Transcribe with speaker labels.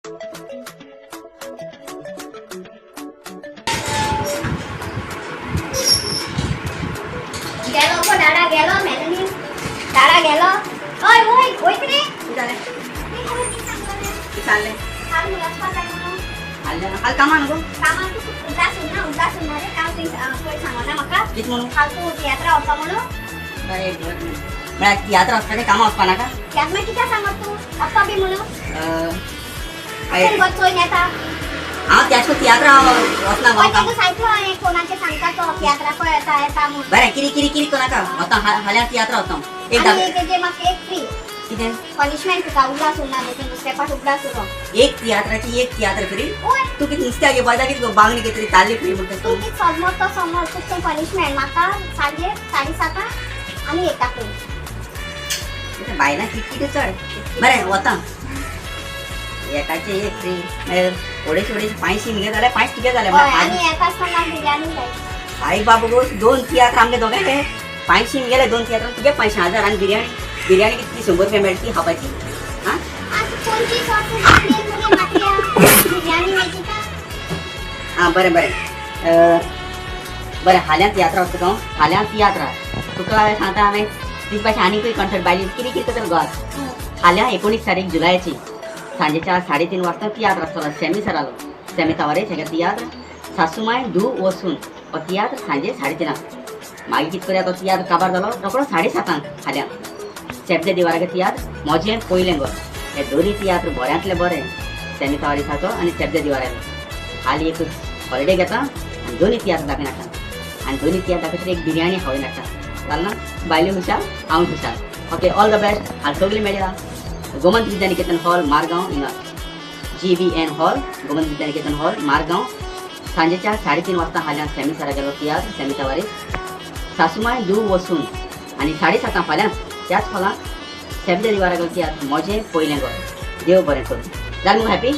Speaker 1: गेलो पो डाडा गेलो मेलनी डाडा गेलो. ओय ओय वयत रे.
Speaker 2: जालें?
Speaker 1: कितें
Speaker 2: कितें सांगलें?
Speaker 1: काल वचपा जाय म्हणून.
Speaker 2: हाडलें ना काल कामां न्हू गो.
Speaker 1: कामाक तूं उदास उरना, उदास उरना रे. काम तुवें पयर सांगना म्हाका.
Speaker 2: कितें म्हणून?
Speaker 1: काल तूं तियात्रा वचपा म्हणून.
Speaker 2: बरें म्हळ्यार तियात्र वचपाचें कामां वचपा नाका.
Speaker 1: तियात्र मागीर कित्याक सांगत तूं वचपा बी म्हणून? अशें चोयन येता.
Speaker 2: हांव त्याच तियात्रा वचना
Speaker 1: पळय तांकां सांगतलो हांवें फोनाचेर सांगता तो तियात्रा पळय येता येता म्हूण.
Speaker 2: बरें किरी किरी किरी करनाका. वता फाल्यां तियात्रा वता एक
Speaker 1: आनी तेजेर म्हाका एक फ्री.
Speaker 2: कितें?
Speaker 1: पनिशमेंट तुका उगडास उरना न्हू तूं दुसरे पाट उगडास उरो.
Speaker 2: एक तियात्राची एक तियात्र फ्री.
Speaker 1: ओय
Speaker 2: तूं कितें नुस्त्याक घेवपा जाय कितें बांगडे कितें तरी ताल्ले फ्री म्हणटा.
Speaker 1: तूं कितें समज तो समज तुका तें पनिशमेंट. म्हाका सांजे 7:30 आनी एकाक.
Speaker 2: बायलां किटकिट्यो चड. बरें वता एकाचे एक फ्री मागीर अडेचशे अडेचशे 500 मगे जाल्यार 5 तुगे जाले.
Speaker 1: हय आनी येता आसतना बिरयानी जाय.
Speaker 2: आई बाबू गो 2 तियात्र आमगे दोगांयले 500 गेले 2 तियात्र तुगे 500 1000 आनी बिरयानी बिरयानी कितली 100 रुपया मेळटी ती खावपाची. आं
Speaker 1: बिरयानी मेळटी का?
Speaker 2: आं बरें बरें बरें फाल्यां तियात्रा वचता हांव. फाल्यां तियात्रा तुका सांगता हांवें तुजे भाशेन आनीकूय कॉन्सर्ट बायली कितें कितें करतलो गोवाक. फाल्यां 19 तारीख जुलयाची सांजेच्या 3:30 वाजता तियात्र आसतलो सेमी सरालो सेमी तावारेस हेका तियात्र सासूमाय धूव वसून हो तियात्र सांजे 3:30. मागीर कितें करया तो तियात्र काबार जालो रोकडो 7:30 फाल्यां शेपदे दिवारागे तियात्र मोजें पयलें घर. हे दोनूय तियात्र बऱ्यांतले बरे सेमी तावारेसाचो आनी शेपदे दिवारागेलो. हाली एक हॉलिडे घेता आनी दोनूय तियात्र दाखयन हाडटा आनी दोनूय तियात्र दाखयतरी एक बिरयानी खावयन हाडटा. जालें ना? बायल्यो खुशाल हांव खुशाल. Okay all the best. हाल सगळीं मेळया गोमंत विद्यानिकेतन हॉल मारगांव हिंगा GVN hall Gomant Vidyaniketan hall Margao सांजेच्या 3:30 वाजता फाल्यां सेमी सरागेलो तियात्र सेमी तावारेस सासूमाय धूव वसून आनी 7:30 फाल्यां त्याच हॉलांत सेबदे दिवारागेलो तियात्र मोजें पयलें घर. देव बरें करूं. जालें मुगो हॅपी?